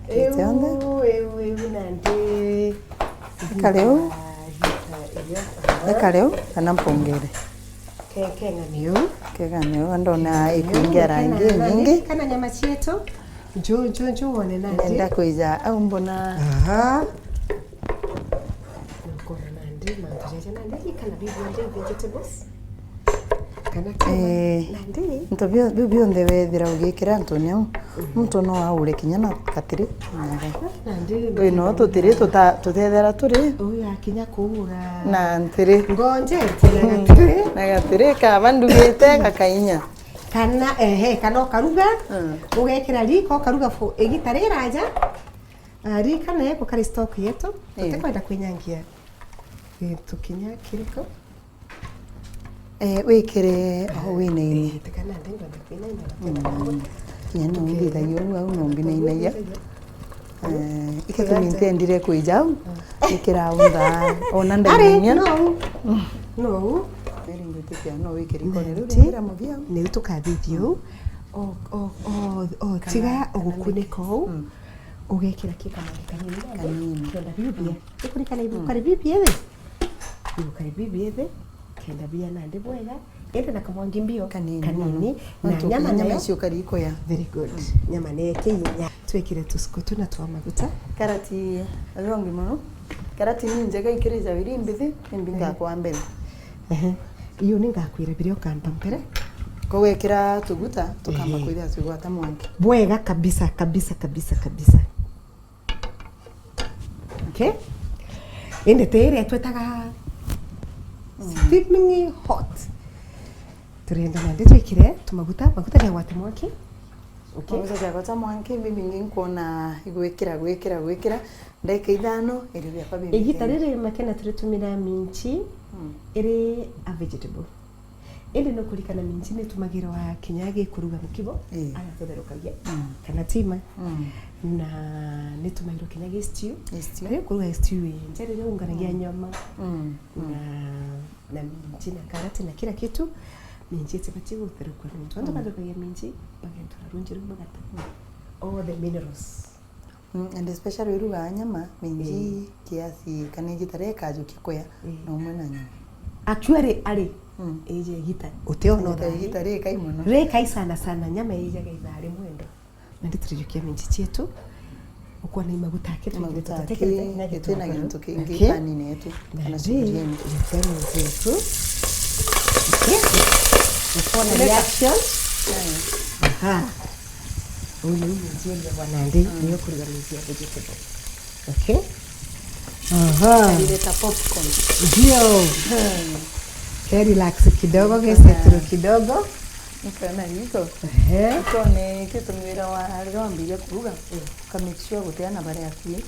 Ngite yonthe? Iu, iu, iu nandi. Eka riu. Ngita, ngita iyo. Aha. Eka riu kana mpongere? Ke-, keng'ani uu. Keng'ani uu, ndona ikuingia rangi inyingi. Kana nyama cietu. Nju, nju, nju wone nandi. Nenda kwija au mbona. Aha. Nkona nandi, mantu jaja nandi, kana bibi nandi vegetables. Kana kama, eh, nandi. Nto bio, bio bionthe wethira ugikira antu niu. Mhm. Muntu no aure kinya na katiri. Nandi. Twi no tutiri tuta-, tutethera turi. Uyu akinya kuura. Na ntiri. Ngonjete na gatiri. Na gatiri kaba ndugite gakainya. Kana, ehe, kana ukaruga, mm, ugekira riko, ukaruga fo-, igita riraja. Ah, ririkana gukari stock yetu, eh, tutikwenda kwinyangia gintu kinya kiriku. Eh, wikire o winaine. Eh, tikana ndi ngwenda kwinaina, mm, kinya no ndithagia uu au no mbinainagia. Eh, ikatumi ntendire kwija au, mm, nikiraunda, ona ndainainia. No. No. Eri ngwitikia no wikire ikore riu riu muthia. Niu tukathithia uu. O, o, o, o, tiga ugukunika uu. Mm. Ugekira ki kamangi kanini nandi. Kanini. Kenda biu bia. Mm. Ikurikana ibu kari bibi ewe. Ibu kari bibi ewe. Kenda bia nandi bwega. Ende na kamwangi mbio. Kanini. Kanini. Na nyama nayo icio kari ikoya. Very good. Mm. Nyama nayo kinya. Twikire tusuku tuna twa maguta. Karati, ajongi muno. Karati ni njega ikiri ja biri mbithi, imbi ngakwa mbere. Ehe. Iyo ni ngakwira biria ukamba mbere. Kugwikira tuguta, tukamba kwithira twigwata mwanki. Bwega kabisa, kabisa, kabisa, kabisa. Okay? Indi ti iria twetaga steaming hot. Turenda nandi twikire tumaguta, maguta jagwate mwanki. Okay. Maguta jagwata mwanki, bibi ingi nkwona igwikira, gwikira, gwikira. Ndagika ithano, irio biakwa bimbi. Igita riri makena turitumira minchi, mm, iri a vegetable. Indi nukurikana minji nitumagirwa kinya gikuruga mukibo, Ii. Agatutherukagia, Mm. kana tima. Mm. Na nitumagirwa kinya gi stew. Gi stew. Riu kuruga stew ii, njari riu unganagia Mm. nyama Mm. Mm. na, na minji na karati na kila kitu. Minji itibati gutherukua nontu antu Mm. batherukanagia minji, bagentura runji rumwe gata. Mm. All the minerals. Mm, and especially urugaa nyama, minji Ii. kiasi, kana igita ria ikajukia kuya, Ii. na umwe na nyama. Actually, ari, Mm. ije igita, utiona Igita, uthaari. Igita rikai mono. Rikai sana sana, nyama ijaga ithaa rimwe ndo. Na nditirijukia minji cietu, ukwona i maguta aki, Maguta aki, giti na gintu kingi Okay. panine yetu, Na kana ndi, sufuria yetu. Giteni cietu. Okay. Ukwona Reka. reaction. Aya. Aha. Uyu ni minji iriagwa nandi, Mm. niyo kuruga minji ya vegetable. Okay? Aha. Kalileta popcorn. Ndio. Hmm. Ke relax kidogo, Niko ge settle na kidogo. Niko na riko. Ehe. Niko ni kitumira wa, riria wambiria kuruga, Mm. uka make sure gutia na baria akui.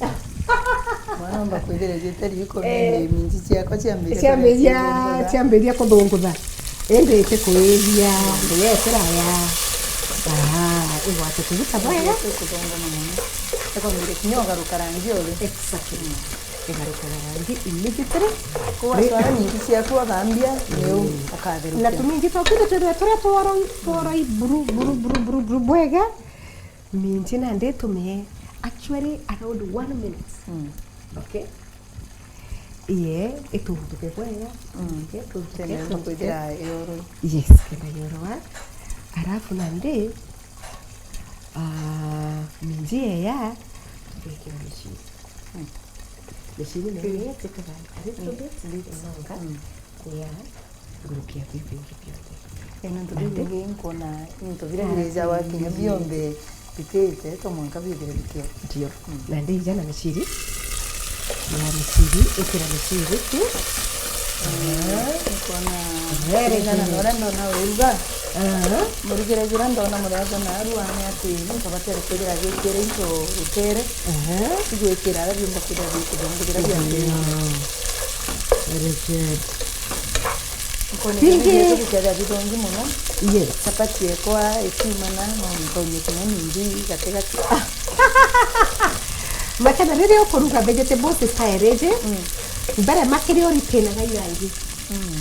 Mwana omba kwithira jite riko, Eh. ni minji ciakwa ciambiria Ciambiria, kuria ciambiria kuthungutha. Indi iti kuithia, ndiyetira ya. Aha, igwate kuguta bwega. Ikuthunguma mono. Ikwambiriria kinya ugaruka rangi uri. Exactly. Mm. Igarukaga rangi immediately. Kwou wacwara minji ciaku wathambia, Mm. riu ukatherukia. Na tuminji twaku ni twithira turia tworoi, tworoi buru, buru, buru, buru, buru bwega. Minji nandi tumie actually around one minute. Mm. Okay? Ie, ituntuke bwega. Mm. Okay, ituntuke, Tene ituntuke. Kwithira yoroi. Yes, kenda yorwa. Arafu nandi, ah, minji yeya, tugekira micini. Mm. Micini nayo Mm. yetikaga a little Mm. bit, Bit. inonga, Mm. kuya nguruki ya bibi ingi bionthe. Ii, nontu Nandi? biu bingi nkona into biria Ah, birijagwa kinya mm. bionthe bitite, to mwanka bithire bikio. Ndio. Mm. Na ndija na miciri. Na miciri, ikira miciri tu. Ah, nkona Very kulingana na good. uria ndona uruga. Aha. Murugire jura ndona murega narua ni ati nkabatera kwithira agikira into rutere. Aha. Tigwikira aria biumba kwithira bikuthungugira bia Ndio. Very good. Nkoni Pingi. Bikethira bithongi mono. Yes. Chapati ekwa ikiumana, no ntonye kinya minji gatigati. Makena riria ukuruga vegetables style iji, Mm. mbere makiri uritinaga irangi. Mm.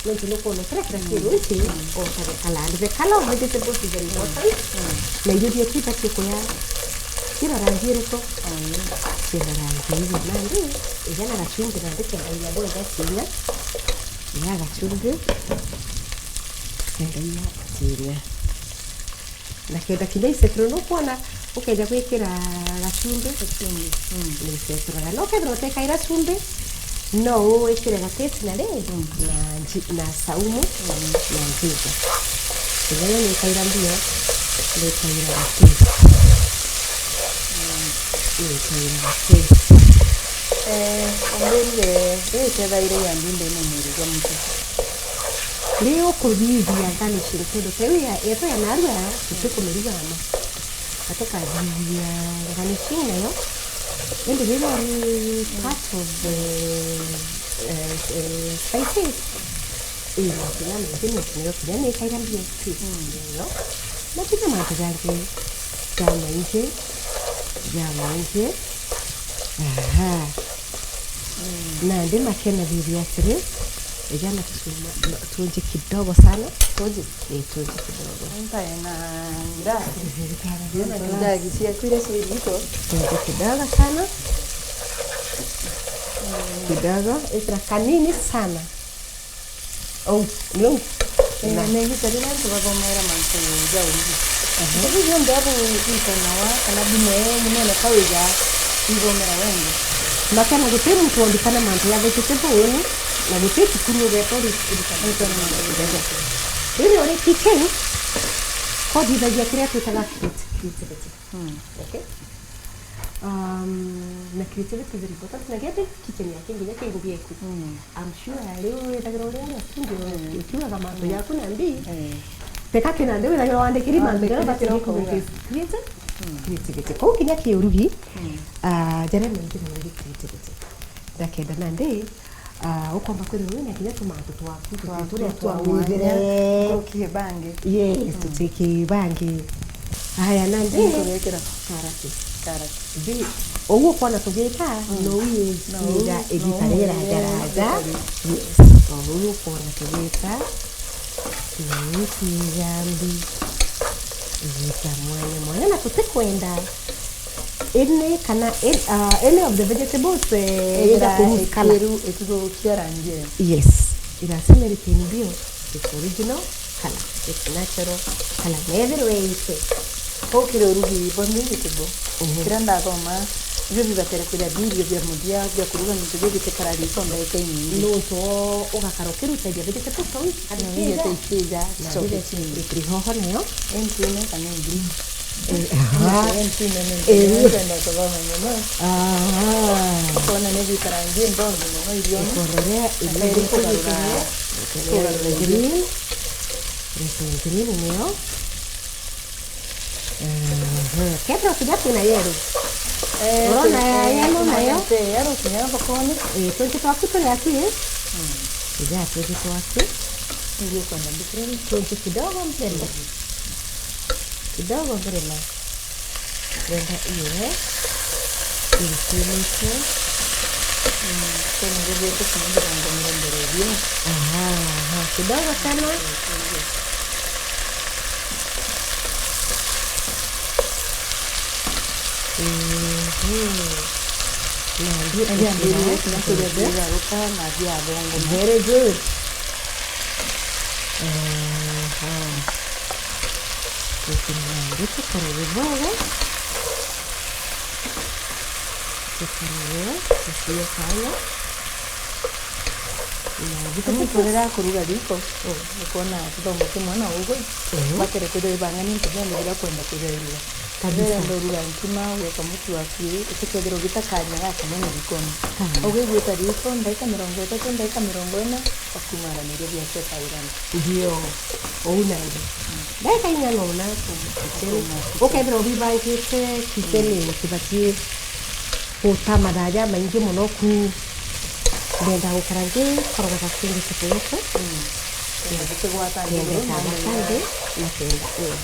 Nontu nukwona kira kira kintu iki, Mm. o ta the color. And the color of vegetables is very important. Mm. Na irio bietu ibatie kuya kira rangi iriku? Mm. Kira rangi iu. Nandi, ija na gachumbi nandi kenda iria bwega kinya. Iria gachumbi. Kenda iria kinya. Na kenda kinya isettle, nukwona ukeja gwikira gachumbi, Gachumbi. Mm. ni isettle. Na ukethira utekaira chumbi, no wikire gatiti na ri, Mm. na nji-, na saumu, Mm. na njinja. Kinya yo ni ikaira mbio, ni ikaira gati. Mm. Ni ikaira gati. Eh, umbirire, ii itethaire ya mbinde na mwiri jwa muntu. Riu ukuthithia garnishing kindu ta iu ya, yetu ya narua, tutikumiruga ama. Na tukathithia garnishing nayo. Indi riria uri part of the, eh, eh, spices, ii, makinya maingi ni kinya, kinya ni kaira mbio tu. Mm. Yo. Makinya mantu jangi jamaingi, jamaingi. Aha. Mm. Nandi makenagiri atiri, ejana tusuma, ma-, tunji kidogo sana. Tunji? Eh, tunji kidogo. Ntae na nda. Ntae na nda. Tunji kidogo sana. Mm. Kidogo, ikira kanini sana. Ou, ni ou. Eh, na ni igita riria antu bathomera mantu ja urugi. Aha. Into biu bionthe abu itonawa kana bimwe munene ka wija ithomera wende. Makena guti muntu wondikana mantu ya vegetable uni, na guti cukuru ugetwa uri-, urikana. Urikana mantu ya. Riria uri kitchen, ko thithagia kiria twitaga creati-, creativity. Mm. Okay? Um, na creativity is very important. Na gete kitchen yake nginya ki ngugi eku. Mm. I'm sure riu withagira uri aria studio, Mm. ukiugaga mantu Mm. jaku na mbi. Mm. Teka ki nandi withagira wandikiri mantu jaku, but kiroko uga. Creative. Mm. Creativity. Kou kinya ki urugi, Mm. ah, jaria maingi na maingi creativity. Ndakenda nandi, Ah, ukomba kwithirwa wina kinya tumantu twaku, turia twa mwanya, twa withire. Nkuruki bangi. Yes, tutwiki bangi. Aya, nandi. Nkurekera. Karati. Karati. Bi, uu ukwona tugita, mm, no uu, no uu, iga, no igita uu, riraja, raja. Yes. O uu ukwona tugita, no uu iga mbi. Igita mwanya mwanya, na tutikwenda any kana, eh, ah, any of the vegetables, eh, ija kuruskana. Itithukia rangi iyo. Yes. It has similarity in bio. It's original color. It's natural color. Na ethirwe ite. Kou kiri urugi bwa mbi gitibo. Mhm. Kiria ndathoma, ibio bibatere kwithira bi irio bia muthia bia kuruga nontu bio bitikara riko ndagika inyingi. Nontu ugakara ukirutagia vegetables tou, na ikija, ikiri hoho nayo. Entune kana green. Eh, aha. Entune ni nkwenda kuthoma mono. Aha. Ukona ni bikarangi ndongi mono irioni. Ukonoria iri kugarura, kugarura green. Green. Green niyo. Ehe. Kethira kinya kwina yellow. Eh, urona ya yellow nayo? Yellow kinya thokoni. Eh, twenty twaku turi aki, eh? Mm. Ija twenty twaku. Ndio kwenda mbikireni. Twenty kidogo mbele. Kidogo mbele na. Brenda iyo, eh? Irikunite. Mm, tena ndio kwa sababu ndio mbele hiyo. Aha, aha. Kidogo sana. Mhm. Na ndio. Ndio, ndio, ndio, ndio, ndio, ndio. Very good. Aha. Tukinya ndio tukorogwe bwega. Tukorogwe, tusiye sana. Na nontu riria akuruga riko, mm, ukwona kithomo kimwe na ugwe, mm, bakere kwithirwa ibang'ania into bionthe biria ukwenda kwithirwa iruga. Kabisa. Riria urenda uruga nkima, ugeka mutu waku ii, utikethirwa ugita kanya gakanene rikoni. Aha. Ugwigwita riko, ndagika mirongo itatu, ndagika mirongo ina, ukumara na irio biaku ukairana. Ndio. Uu nandi. Mm. Ndagika inya nona. Ukuma kitchen. Ukethirwa ubibangite kitchen, mm, utibatie guta mathaa jamaingi mono ku. Ndenda gukara ngikorogaga kingi kitu giki. Mm. Kenda gikigwata nthi, kenda ikagwata nthi, na kenda, eh,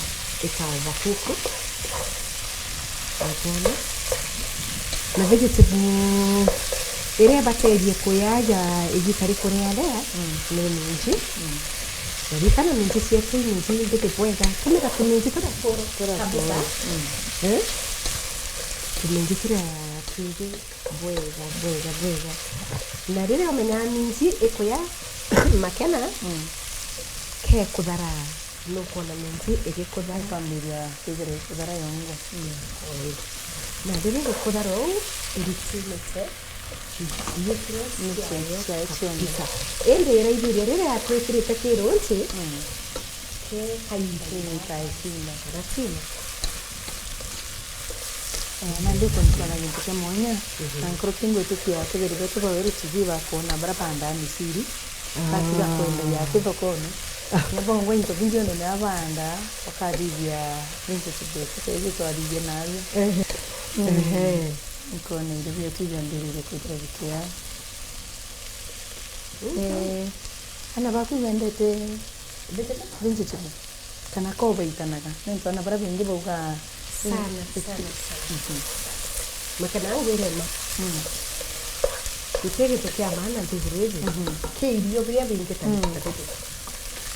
ikaova kuku. Ukona? Na vegetable iria ibaterie kuyaja igita rikuria ria, mm, ni minji. Mm. Ririkana minji cietu ni nyingi ti bwega. Tumira tuminji turia turu kabisa. Mm. Eh? Tuminji turia twingi bwega, bwega, bwega. Na riria umenyaa minji ikuya makena, mm, ke kuthara. Nukwona minji igikuthara? Ikwambiria kwithira ikuthara yongwa. Mm. Na riria igukuthara uu, iritunite nutrients ciayo ciayo cionthe kabisa. Indi iraithiria riria twikirite kirunji, mm, ke kaimbi. Kaimbi ka icina. Kana cina. Eh, nandi kuntu na gintu kia mwanya, mhm, na nkuruki ngwitikia ategeri betu ba Weru T V bakwona baria bandaa miciri, ah, batiga kwendagia aki thokone. Ni bongwa into bingi onde ni abanda, bakathithia vintage betu, kethira twathithia nayo. Ehe. Mm. Ehe. Nkona irio bietu ijambiririe kwithira bikia. Mhm. Eh, ana baku ibendete vegetable? Kana ko baitanaga? Nontu ana baria baingi baugaa, sana, sana, sana. Mhm. Makena au wirema. Mm. Guti gintu kia maana nthiguru iji. Mhm. Ki irio biria bingi ta, mm, vegetable.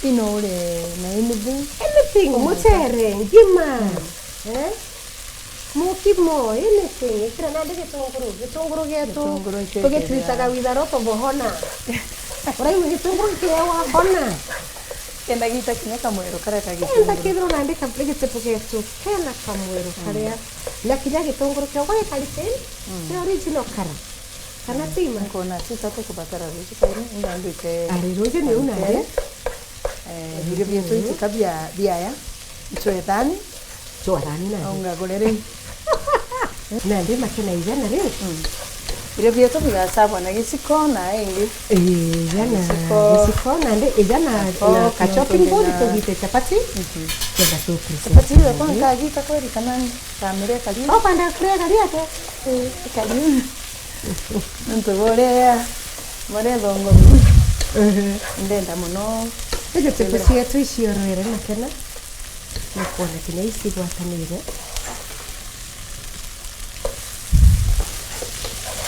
Ino ure na anything. Anything, mm, mucere, ngima. Mm. Eh? Mukimo, anything, ikira nandi gitunguru, gitunguru gietu, gitunguru tugitreataga with a lot of hona. Uraigua gitunguru gikiewa hona. Kenda gita kinya kamwero karia ka gitunguru. Kenda kethirwa nandi ka vegetable gietu kena kamwero, mm, karia, na kinya gitunguru kiogwa gikari ki, mm, ki original kara. Kana, mm, tima. Nkona tita tukubatara ruju kairi, ingambite. Ari ruju ni una, eh? Eh, irio bietu, mm, itika bia, biaya, ncwethani. Chwarani nani? Aungagure riu. Nandi makena ijana riu. Mm. Irio bietu bigacagwa na giciko na ingi. Eh, ijana. Giciko. Giciko, nandi ijana na ka chopping board tugite chapati. Mhm. Kenda tu chapati iyo kwa nkagita kweri kana kamire kari. Okwenda kuria kari ate? Eh, kari. Nontu buria Maria thongo. Ndenda muno. Vegetable cietu iciorwere na kena. Nukwona kinya icigwatanire.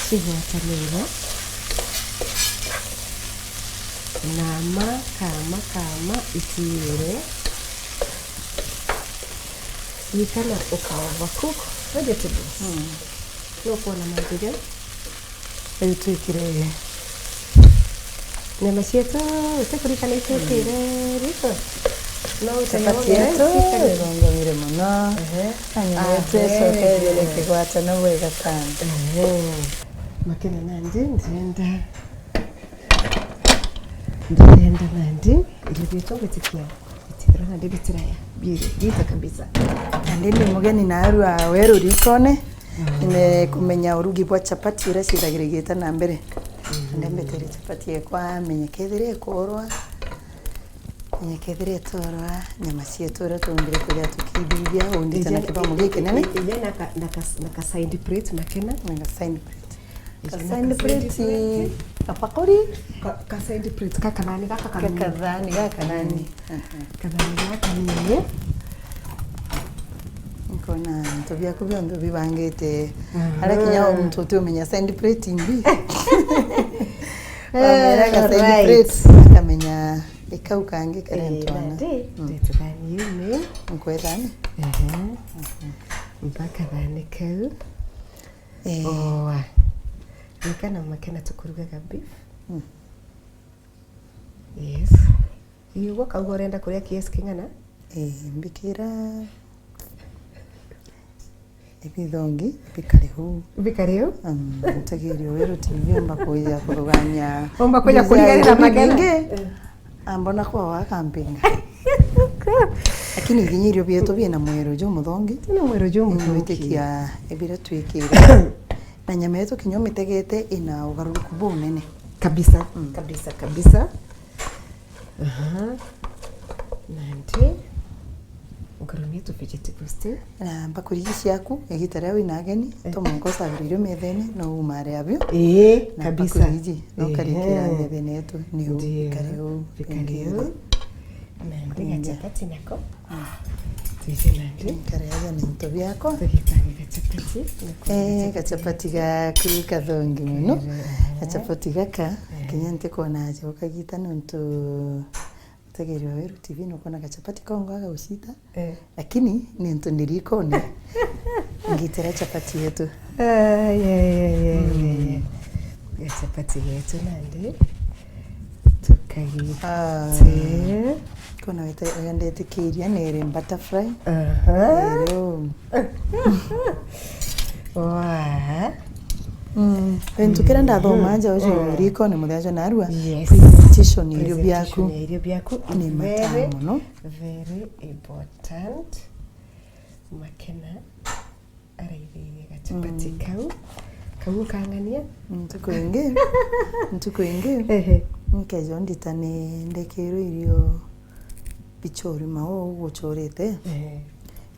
Cigwatanire. Na ma, kama, kama, itiire. Ikana uka overcook vegetables. Mm. Nukwona mantu jau? Riu twikire nyama cietu, utikurikana itwikire riko? No chapati yetu irongomire muno. Ehe. Na nyama yetu icokeire na kigwatano bwega sana. Ehe. Makena nandi, ndienda, ndienda nandi, irio bietu ngwitikia Itithira nandi bitiraya. Biita kabisa. Nandi ni mugeni narua weru rikone. Nimekumenya urugi bwa chapati uria cithagirigite na mbere. Nandi mbetere chapati ekwa, menye kethira ikurwa. Menye kethira iturwa, nyama cietu uria tumbire kuria tukithithia, undite na kibamu gikinene. Ija na ka-, na ka-, na ka side plate makena. Na ka side plate. Ka side plate, kapakuri. Ka, ka side plate, ka kathani gaka kanini. Ka kathani gaka kanini. Kathani gaka kanini. Nkona into biaku bionthe bibangite. Aha. Ara kinya o muntu utiumenya side plate imbi. Wamera ka side plate, akamenya ikau kangi karia ntwana. Nandi, ndite thani iu ni. Nkwe thani? Ehe. Mpaka thani kau. Eh. Oa. Nikana makena tukurugaga beef. Mm. Yes. Iu gwe kauga urenda kuria kiasi king'ana? Eh, mbikira ibithongi bikare uu. Bikare uu? Mm, ntegerio weru T V omba kuja kurugania. Omba kuja design kuriganira makena. Bingi. Eh. Ambona kwa wakampinga. Lakini iginya irio bietu biina mwero jumuthongi. Biina mwero jumuthongi. Ngwitikia ibira twikire. Na nyama yetu kinya umitegete ina ugaruruku bunene. Kabisa, mm, kabisa, kabisa. Aha. Nandi, ukarumia tu vegetables tu. Na mbakuri iji ciaku, igita riria wina ageni, eh, to mwanka ucagure irio methene, no umare abio. Ii, na kabisa. Mbakuri iji, no karikira methene yetu, ni u, bikare u, bikare u. Nandi gachapati nako. Mm. Twije nandi. Nkare aja na into biako. Tugitagi gachapati. Eh, gachapati gaku kathongi muno. Kere, eh. Gachapati gaka, eh, kinya ntikwona aja ukagita nontu Mutegeri wa Weru T V nukwona gachapati kongo agaucita, eh, lakini ni untu ndirikone ngitira chapati yetu. Ai, ai, ai, ai, ai, ai. Chapati yetu nandi tukagite. Ah. Kona wete, wendetikiria nere butterfly. Aha. Rero. Wa. Mm. Kintu kiria ndathoma nja ucio riko ni muthenya jwa narua. Yes. Presentation ya irio biaku. Presentation ya irio biaku ni mata muno. Very, very important. Makena araithirie gachapati kau. Kau ukang'ania. Ntuku ingi, ntuku ingi. Ehe. Nkeja nditane ndekirwe irio bichori mao uguchorete. Ehe.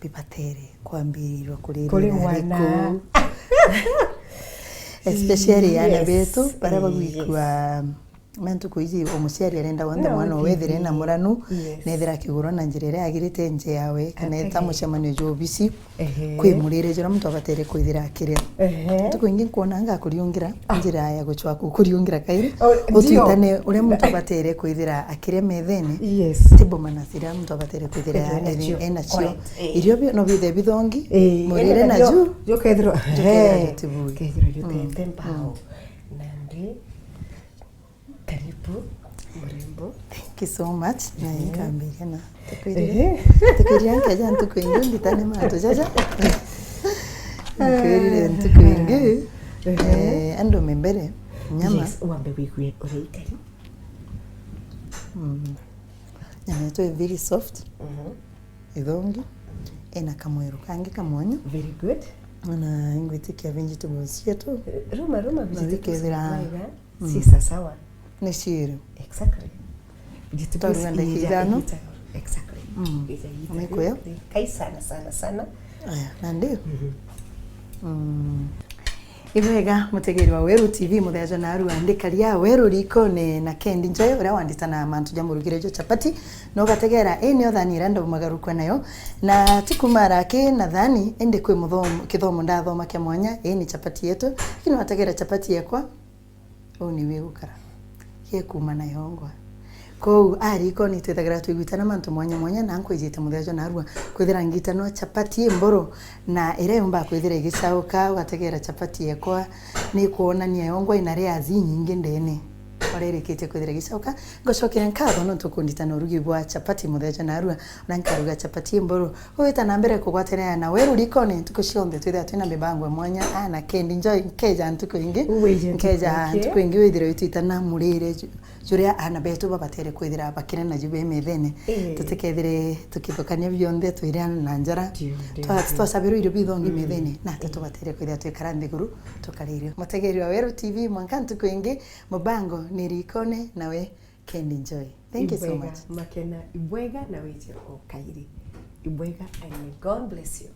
Bibatere kwambirirwa kuririra ariku. Especially ana betu, baria bagwikua. Na ntuku iji, o muciari arenda wonthe mwana owe ethire na muranu, na ethira akigurwa na njira iria yagirite nje yawe, kana eta mucemanio jwa obisi, kwi murire juria muntu abatere kwithira akiria. Ntuku ingi nkwona anga kuriungira njira ya gucwa ku-, kuriungira kairi, utwitane uria muntu abatere kwithira akiria methene, ti bomanas iria muntu abatere kwithira enacio. Irio bio no bithe bithongi, murire naju, jukethirwa jutibui. Kethirwa jutete mbao. Nandi Karibu, mrembo. Thank you so much. Na nkambiria na tukwiria. Tukwiria nkeja ntuku ingi nditane mantu jaja. Nkwirire ntuku ingi. Eh, andu membere nyama. Yes, wambe wigue uria ikari. Mm. Nyama yetu i very soft. Ithongi. Ina kamweru kangi kamwanya. Very good. Na ingwitikia vegetables cietu. Ruma, ruma, vegetables. Ci sawa. Ni ciiri. Exactly. Twarua ndagika ithano. Exactly. Ni kuya. Kai sana, sana, sana. Aya, nandi. Mm. Ibwega, mutegeri wa Weru T V, muthea jwa narua, ndikaria Weru rikone na Kendi Njoe, uria wanditana mantu ja murugire jwa chapati, na ugategera, ii nio thani iria ndaumaga rukwe nayo. Na ti kuma raki na thani, indi kwi muthomo, kithomo ndathoma kia mwanya, ii ni chapati yetu, lakini wategera chapati yekwa, uu ni wigukara. Giekuma na yongwa. Kou, a rikoni twithagira twigwitana mantu mwanya mwanya, na nkwijite muthea jwa narua, kwithira ngitanwa chapati imburu, na iria yumba kwithira igicauka, ugategera chapati yekwa, ni kwonania yongwa ina layers inyingi ndene. Uria irikitie kwithira igicauka, ngocokera nkatho nontu kunditana urugi bwa chapati muthea jwa narua, na nkaruga chapati imburu. Wita na mbere kugwatanira na Weru rikone ntuku cionthe, twithira twina mibango ya mwanya, a na Kendi Njoe, nkeja ntuku ingi. Wije ntuku Nkeja ingi. ntuku ingi, withire witwitana murire ju-, juria ana betu babatere kwithira bakina naju be methene. Ii. Tutikethire tukithukania bionthe, twiriana na njara. Ndio, ndio, Twa-, ndio. Twacabirwe irio bithongi Mm. methene, na ati Mm. tubatere kwithira twikara nthiguru, tukaria irio. Mutegeri wa Weru T V, mwanka ntuku ingi, mubango ni rikone nawe Kendi Njoe. Thank you so Ibwega, much. Makena, ibwega na wije o kairi. Ibwega, and may God bless you.